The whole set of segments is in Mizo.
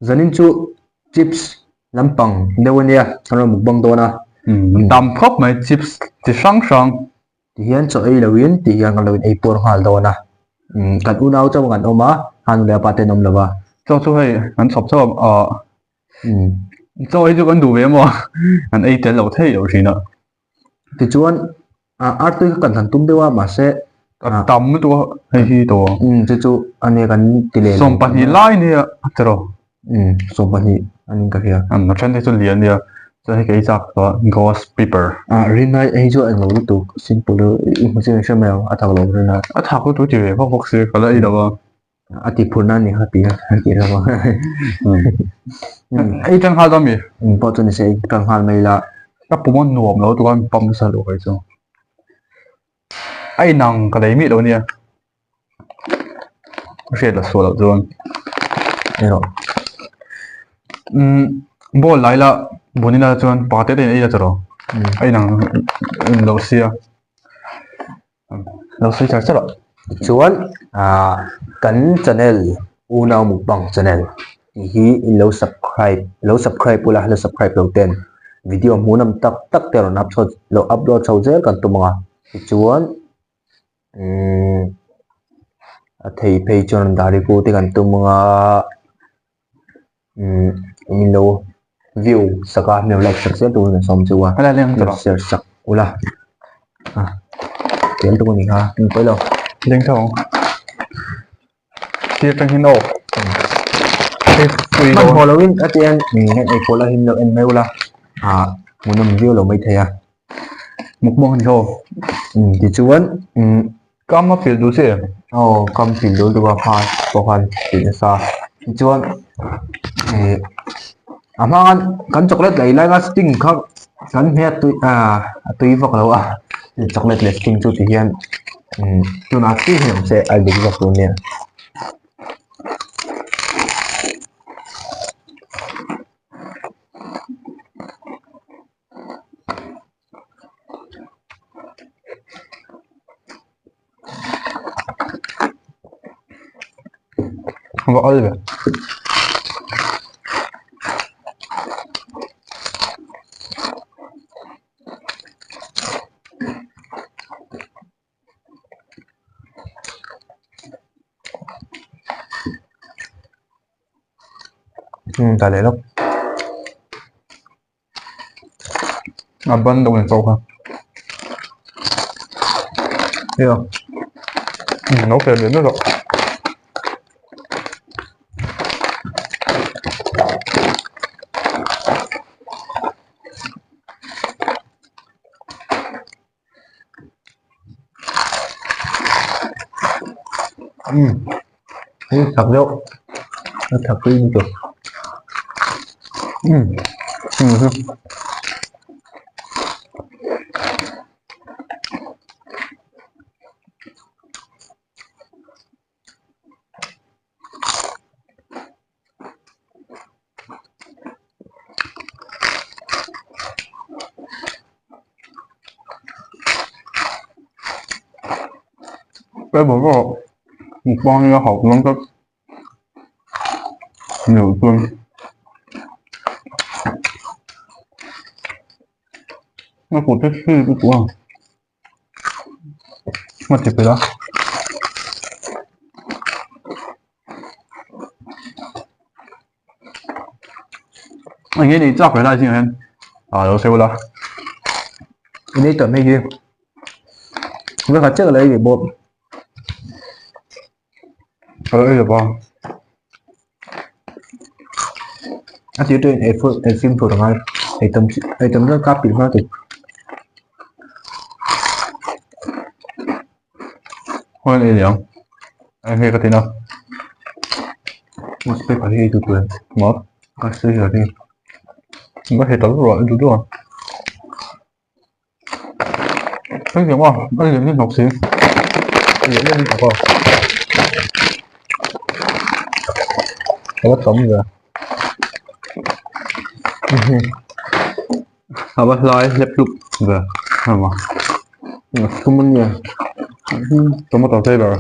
Zanin chu chips lampang deuh ania kan rawn mukbang dawn a. Tam khawp mai chips chi hrang hrang. Ti hian chaw ei loin ti hian kan lo in ei puar nghal dawn a. Kan unau chauh kan awm a, a nu leh a pa te an awm lo va. Chaw chu hei an chhawp chauh a, chaw hi chu kan duh ve emaw an ei tel lo thei lo thin a. Tichuan artui kha kan han tum deuh a mahse a tam lutuk a hei hi tawh umm chu chu ania kan ti leh 20 lai nia tiraw umm 20 anin ka hria a then te chu lian ania chuan hei kei chak tawh ghost pepper ah rinai hei chu a englo lutuk simple deuh i hmu chiang hre mai ang a thak lo rinai a thak lutuk ti ve vak vak se ka la ei lo a. A ti phurna a ni kha ti a an tih reuh a. Ei tang nghal dawn mi? Eng pawh chu ni se ei tang nghal mai ila. Ka pum a nuam lo tuk a min pump nasa luh kai chu. A inang ka lei miah lo nia. Ka hriat la sual loh chuan. Erawh. Umm ball lai la bun ila chuan pa te te in ei la chawrh. A inang lo sia. Lo sawi char char a. Tichuan ah kan channel Unau Mukbang channel tih hi in lo subscribe lo subscribe ula lo subscribe lo ten video hmuhnawm tak tak te rawn upload lo upload chho zel kan tum ang a tichuan umm a thei phei chuan rawn dah review te kan tum ang a. Umm min lo view sak a min lo like sak zel turin ka sawm chu a lo share sak ula a tel tuk a ni kha ni pawi lo leng tho thil atang hian aw hmanhmawh lo in a tian heng ei pawh la hi min lo en mai ula ah hmuhnawm viau lo maithei a mukbang a ni ho umm tichuan umm Kam a filh duh che em? Aw kam filh duh lutuk a hma pawh khan filh nasa tichuan ih a hma khan kan chocolate lei lai kha sting kha kan hmeh a tui ah a tui vak lo a chocolate leh sting chu ti hian umm tunah sting hi awm se a dik zawk tur nia. Va al ve. Ta leh lawk. A ban deuh in chauh kha Eo lo pe ve deuh rawh. Hei thak deuh a thak tui lutuk Mukbang hi a hauh dawn tlat ni loh chuan a kut hi hri lutuk a a ti pil a. Eng nge nei chak ve lai zingah hian ah lo sawi ula. Nei tam hei hi va khat chiah ka lo ei ve bawk. Ka lo ei lo va. A tir te ei fur ei fimkhur a ngai ei tam chi ei tam zawk kha pilh hma tur. Khawi ei liang eng nge ka tin a Space hi ei duh tur maw ka sawi lo hi ka hre tal ruah duh duh a hei liang a a lian hi hnawk si a lian em em a a va tam ve a va hlai hlep hlup ve hema Thum ania tomato flavor.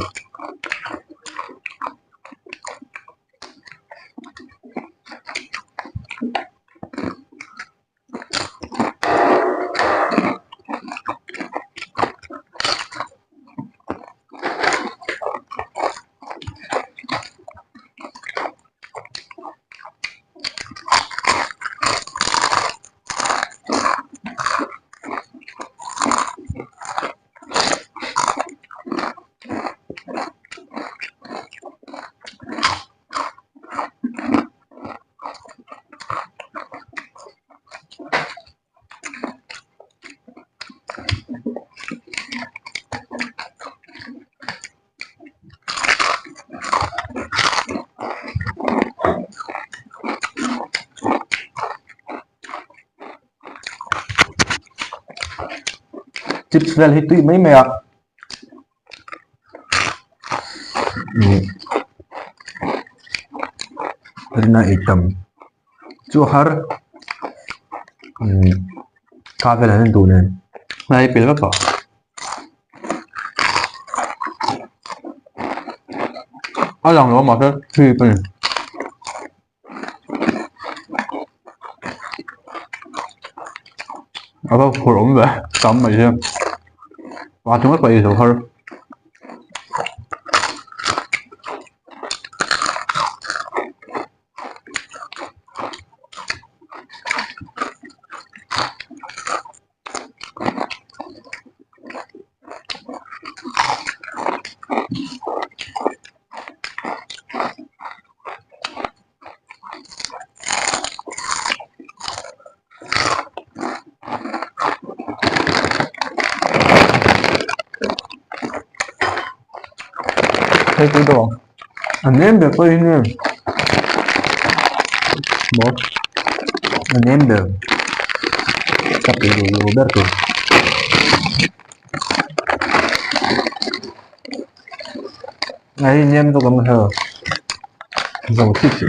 Chips vel hi tui mai mai a. Rina ei tam chu a har ka vel an duh nen. Nai pel vek tawh. A lang lo mahse thi ka ni. A va phur awm ve tam mai hian pa chung a paih zo har. Hei tui dawh ang. A nem ber pawh hi nge? Maw? A nem ber. Ka tui duh lo ber tur. Ai nem chu kan hre lo. Zo chip chi.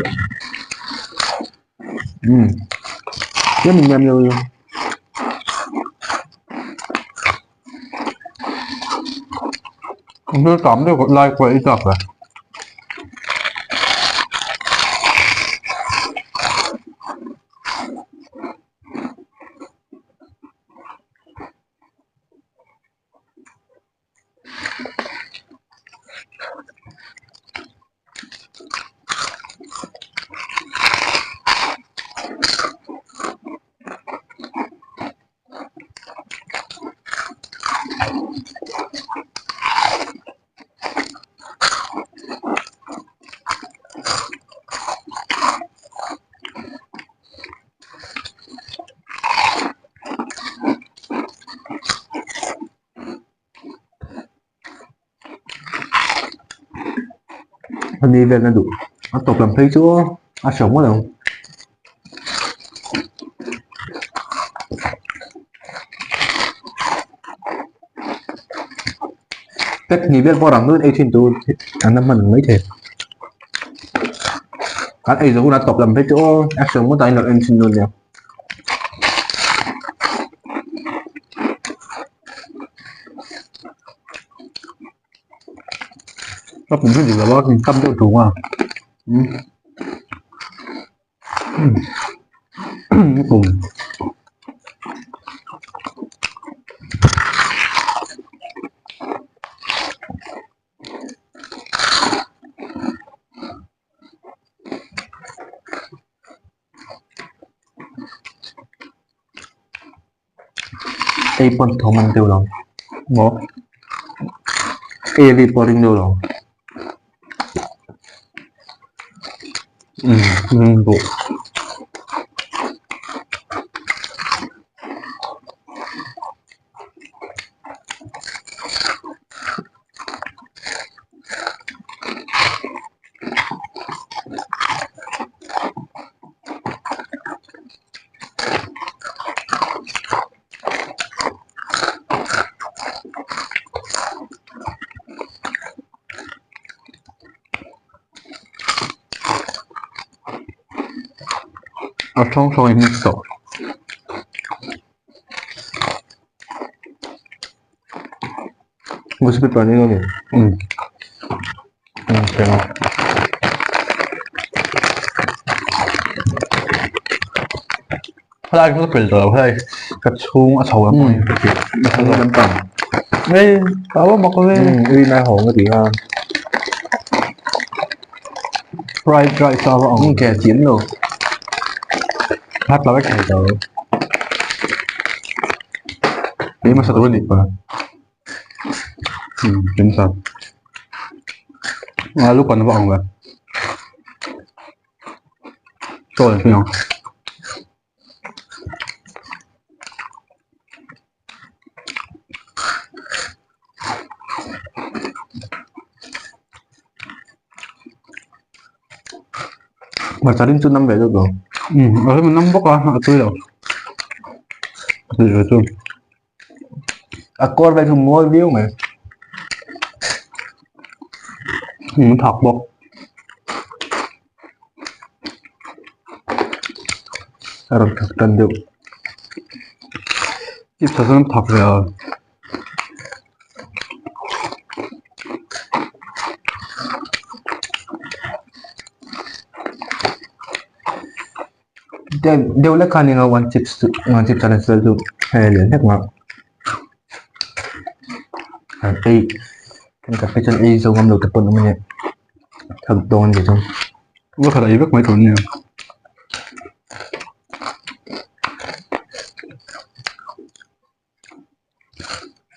Tlem in nem deuh ila. Thil tam deuh lai pawh ei chak ve. Ani vel na duh a tawp lam phei chu a hreuh ngawt ang. Pack hnih vel pawh rang deuhin ei thin tur an la hman mai thei. Kan ei zawh hunah tawp lam phei chu aw a hreuh ngawt a in lo en thin dawn nia. Ka pum hi dik lo a in kam deuh tung a pum. Ei pawn thawm an deuh lo maw ei ri pawh ring deuh lo buh. A hrang hrang in mix tawh. Recipe pa ni ni. Tengah. Helai ka pel tawh lo helai ka chhung a chho lam pang hi ka ti. Chhung lam pang. Ei, ka va mak ve. Ui mai hawng ka ti kha. Fried rice a va ang. Ke thiam lo. Hat lo vek thei tawh. Ei hmasa tur a nih pa. Kim sa. Alu kan va ang ve. Chaw leh tui ang. Hmarcha rim chu nam ve deuh lo. A rim a nam bawk a, a tui lo. A tui ve chu. A kawr vel chu mawi viau mai. Hmun thak bawk. A rawn thak tan deuh. Chips ah chuan thak ve a. Deuh lek khan eng a one chips chu one chips challenge vel chu hei a lian hlek mai a an ei thenkhat phei chuan ei zo ngam lo te pawh an awm a nia thak dawn ve chuan. Khat a ei vek mai tur a nia.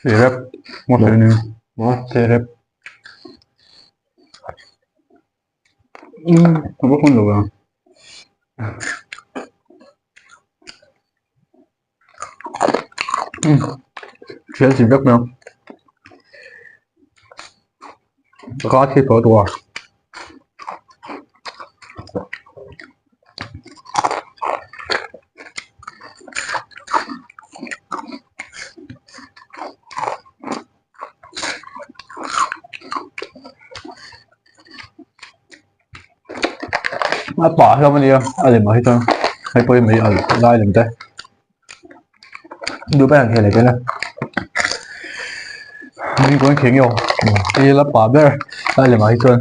Serep maw thei ni maw serep umm a va hun lo a umm thial chi vek mai a ka thi tawh tawh a. A pah hlawm a nia a lem ah hi chuan hei pawh hi mei alh lai lem te. Duh ber ang hian eken a. Min kawn kheng io. Hei la pa ber a lem ah hi chuan.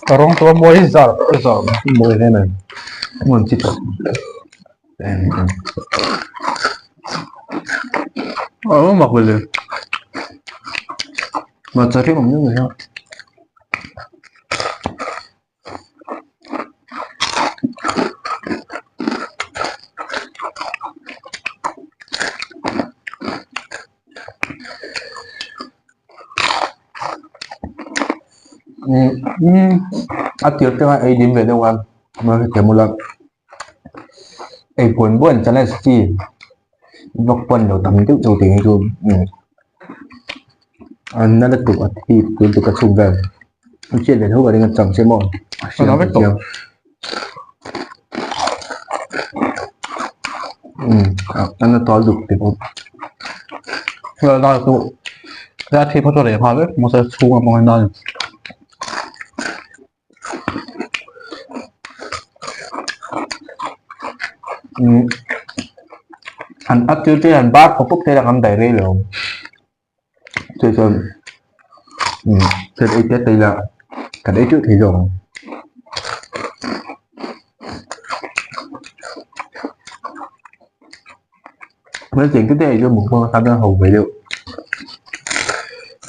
Ka rawng chu a mawi zar zar mai. Mawi hle mai. Hmun chi tawh. A mak vele. Mà chả thấy bằng những người đó. A tir te ei dim ve deuh a mà cái kiểu một lần ei buồn buồn cho nên chi vak pawn lo tam deuh chu tih hi chu an na lutuk a thi tui lutuk a chhuk vel an hriat ve tho ka ring a cham che maw a hriat ve chiang umm an la tawl duk te pawh la chu la thi phawt chu a reh nghal vek mahse chhung a hmang in a ni. Han a tir te han bar pawp pawp thei la kan daih rei lo chu chuan thil ei te te ila kan ei teuh thei zawk ang. Hmel cheng te te ei chu mukbang atan chuan ho ve deuh.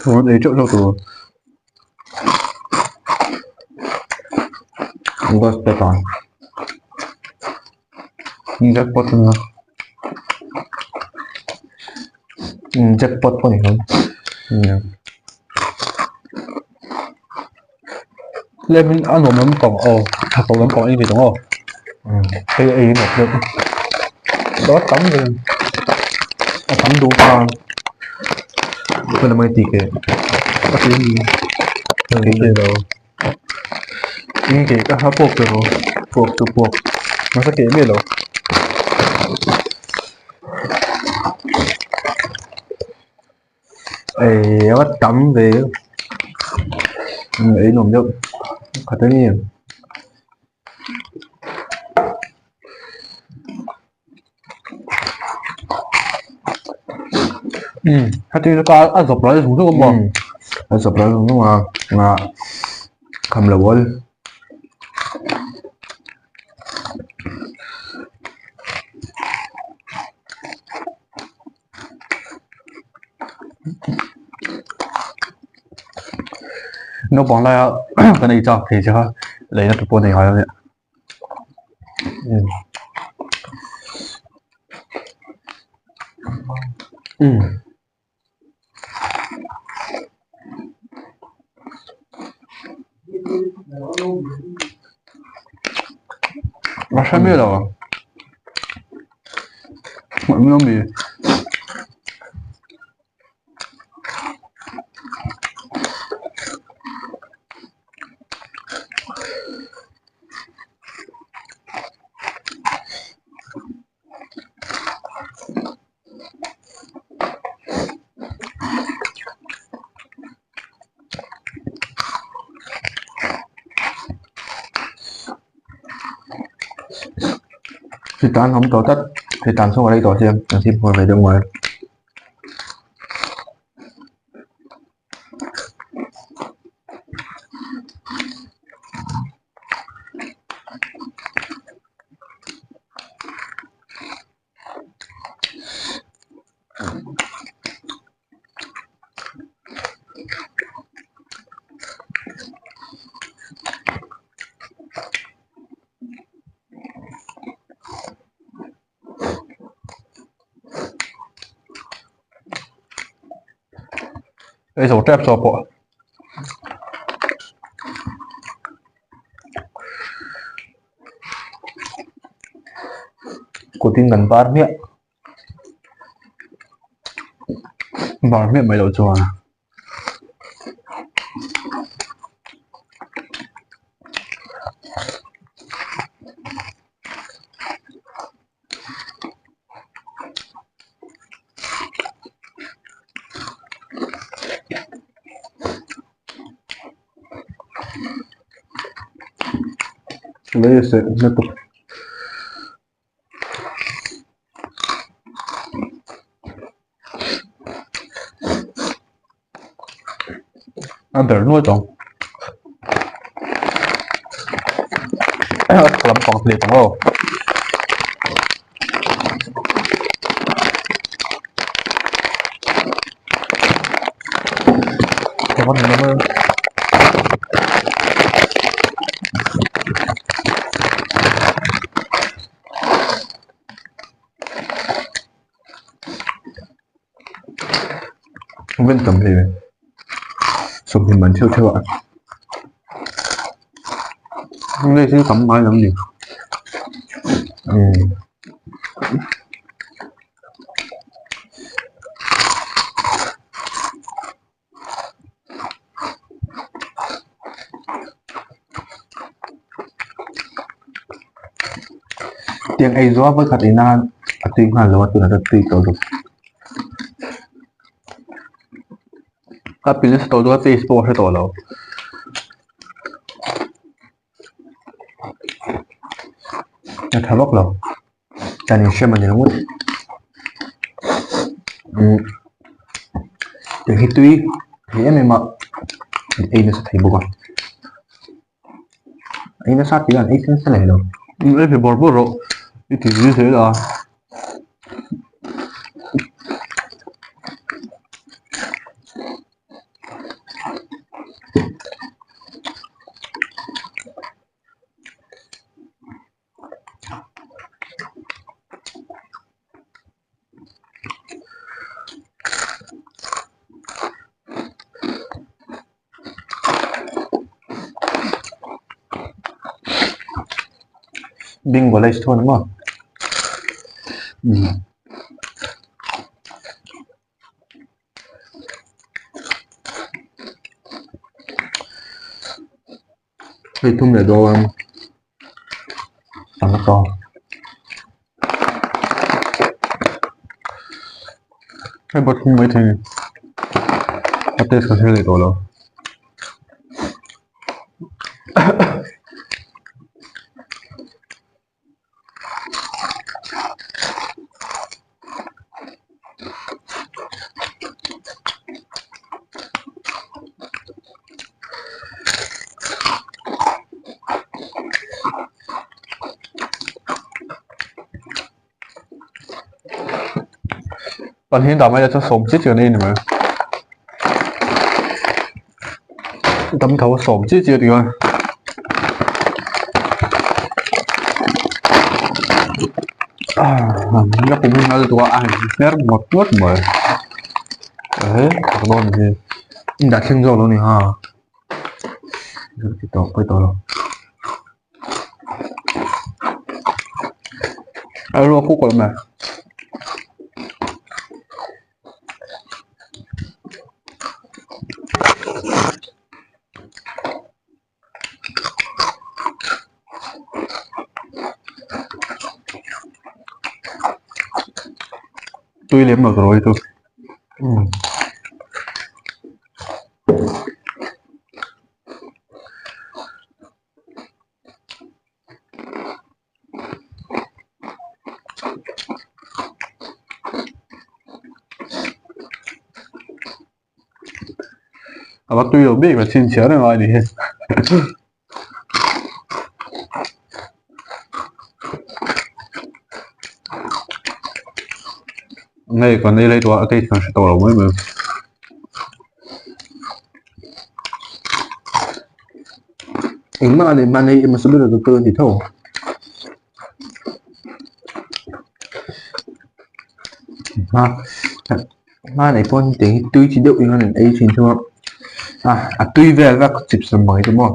Rawn ei teuh teuh tur. Ghost pepper. Jackpot ania. Jackpot pawh ni lo. Tlem in a nuam lampang aw tha tawh lampang ei ve tawh aw hei ei a nuam deuh a tam ve a tam duh a Khawi lamah i tih ke a tui ni a tui lo in ke ka ha puak tawh lo puak chu puak mahse keh miah lo. Ei a tam ve ei nuam deuh khat a ni. Heti chu a zawp ral zung zung a maw? A zawp ral zung zung a nga kham lo awl. Naupang laia kan ei chak thei che kha leina te pawh a nei ngai lo nia. A hre miah lo ang. Hmuh mi. Hritan awm tawh tlat, hritan chhung a rei tawh sia, kan fimkhur ve deuh ngai. Ei zo tep chaw pawh. Kutin kan bar hmiah. Bar hmiah mai loh chuan. Lei se na tuk. A ber nuai tawng a lampang hle tawng aw. Ven tam hle sawmhnih man theuh theuh a. Hei hi tam ngai lo ni. Umm. Tiang ei zuah vawi khat ina a tui nghal lo a tunah chuan tui tawh bawk. Ka pil nasa tawh dawn a taste pawh ka hre tawh lo. A tha vak lo. Kan inhrem a ni ringawt. Umm tiang hi tui thei em em a an ei nasa thei bawk a. Ei nasa tih hian ei nasa leh lo. Ei ve bawrh bawrh rawh i ti zui zel a. Bingo lace thun a maw umm. Hei thum leh dawn ang ka Hei bawt thum mai thei a taste ka hre leh tawh lo. Pahnih dah mai la chuan sawm chiah chiah an ei a ni mai. Tam tho sawm chiah chiah tih a. Ah kum hi ngal tuk a a han hmer ngawt ngawt mai. Ehe thak dawn hi. Dah thleng zawk lo ni ha. Ti tawh pawi tawh lo. A ruak kuk awm e. Tui lem lo tawh hi chu. Umm. A va tui lo bik ve chhinchhiah reng a ni hi. Ngei kan ei lai tawh a taste kan hre tawh lo mai mai. Engmah a nei hman hei emaw sawi ber ka ti tho. Hma hma nei pawn tih hi tui chi deuh in an ei thin thung a a a tui vel vek chips ang mai te maw.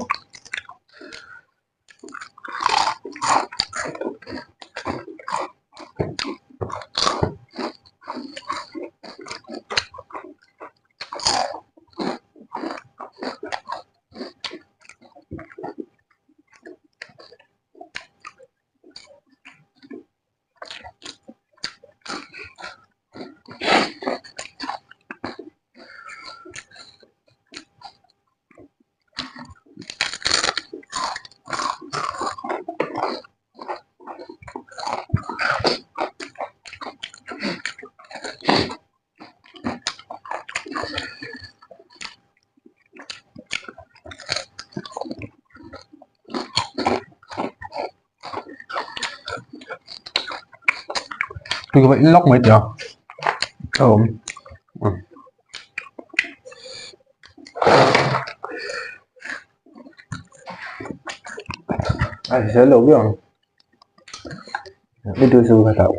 Tui ka va in lawk mai teh a. Awm. A hrisel lo viau ang. Mi tu chu ka tah.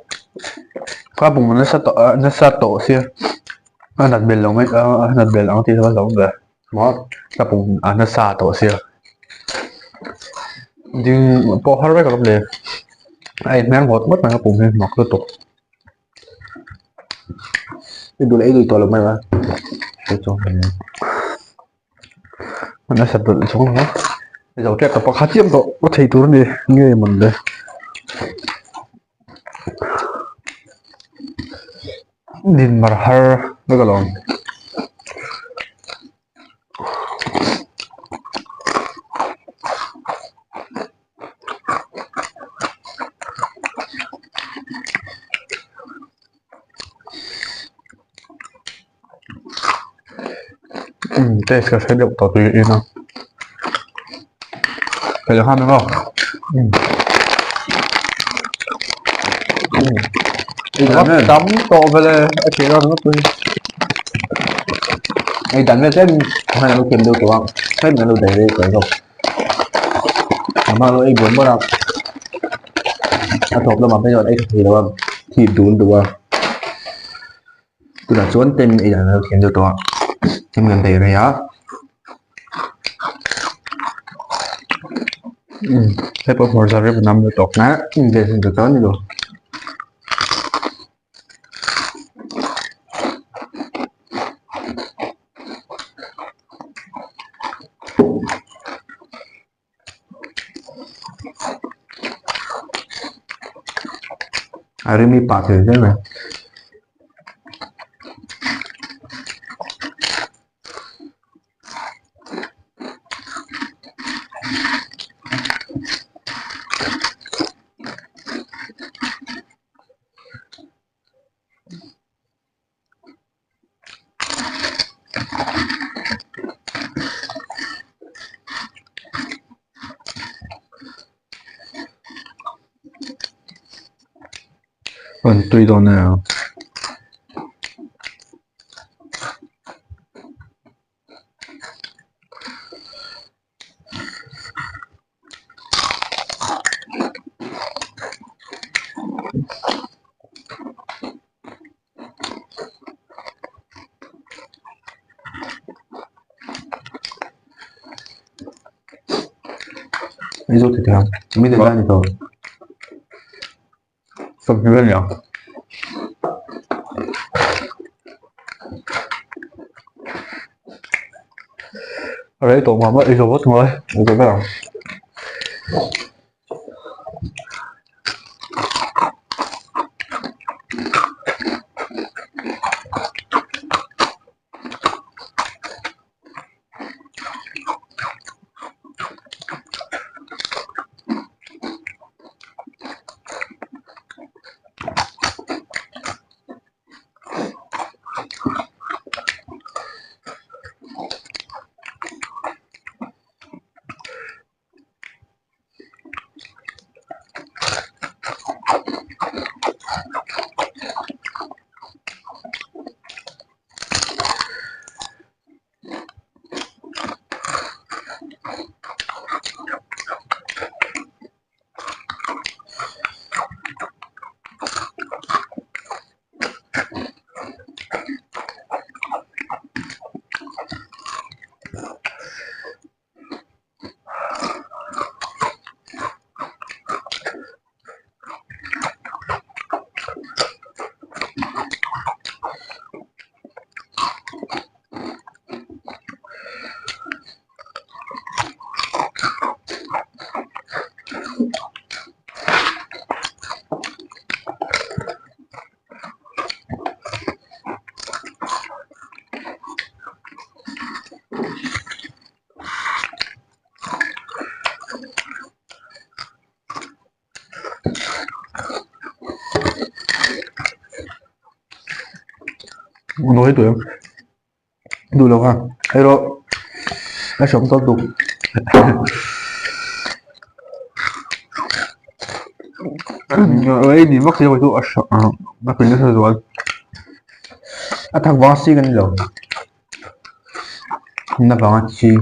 Ka pum nasa tawh nasa tawh sia a nat bel lo mai a nat bel ang tih chu ka hlauh ve. Maw? Ka pum a nasa tawh sia. Ding pawh har vek a lawm le. A inhmel ngawt ngawt mai ka pum hi mak lutuk. I dul ei lui tawh lo mai a. Hei chu. Nasa dul chung a. Zo tep ta pakhat chiam tawh ka thei tur a ni nge mawn le. Din mar har vek alawm. Taste ka hre deuh tawh tui in a hei han emaw tam tawh vele a thih dawn ringawt pawhin hei dan vel tlem khan alo kem deuh tawh a tlem in alo dai rei tawh zawk a hma alo ei buan buan a a tawp lamah phei chuan ei tha thei lo a thip dun duh a tunah chuan ten ei dan alo thiam deuh tawh a tlem kan dai rei a. Hei pawh hmawr zar rep a nam lutuk a ve sin ta chuan ni lo. A rimi pah thei hle mai. An tui dawn e a. Ei zo thei ang mi te ni tawh. Sawmhnih vel a ni ang. A rei tawh mah mah ei zo vat ngai. Ei zo vat ang. Nawi duh em? Duh lo kha. Hei rawh. A hrawm tawp duh. Ei ni vak si lo chu a hrawm a pin nasa zual. A thak vang si kan ni lo. Na vanga chi.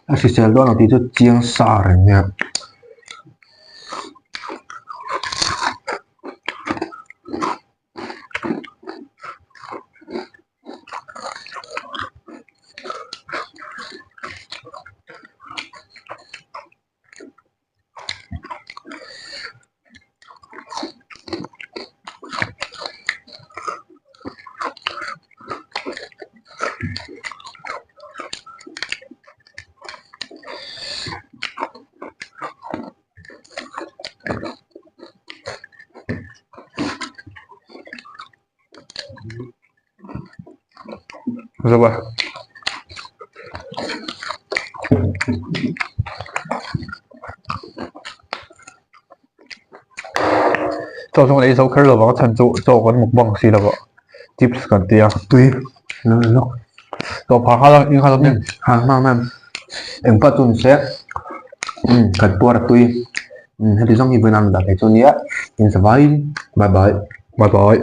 A hrisel dawn lo tih chu chiang sa reng mai a. Zova. Chaw chu kan ei zo kher lo vang a chhan chu chaw kan mukbang si lo va chips kan ti a. Tui lo lawk. Chaw phah nghal a eng nghal a ha hma hma eng pawh chu ni se kan puar a tui heti zawng hi vawiin an dah thei chu ania in zavaiin bye bye. Bye bye.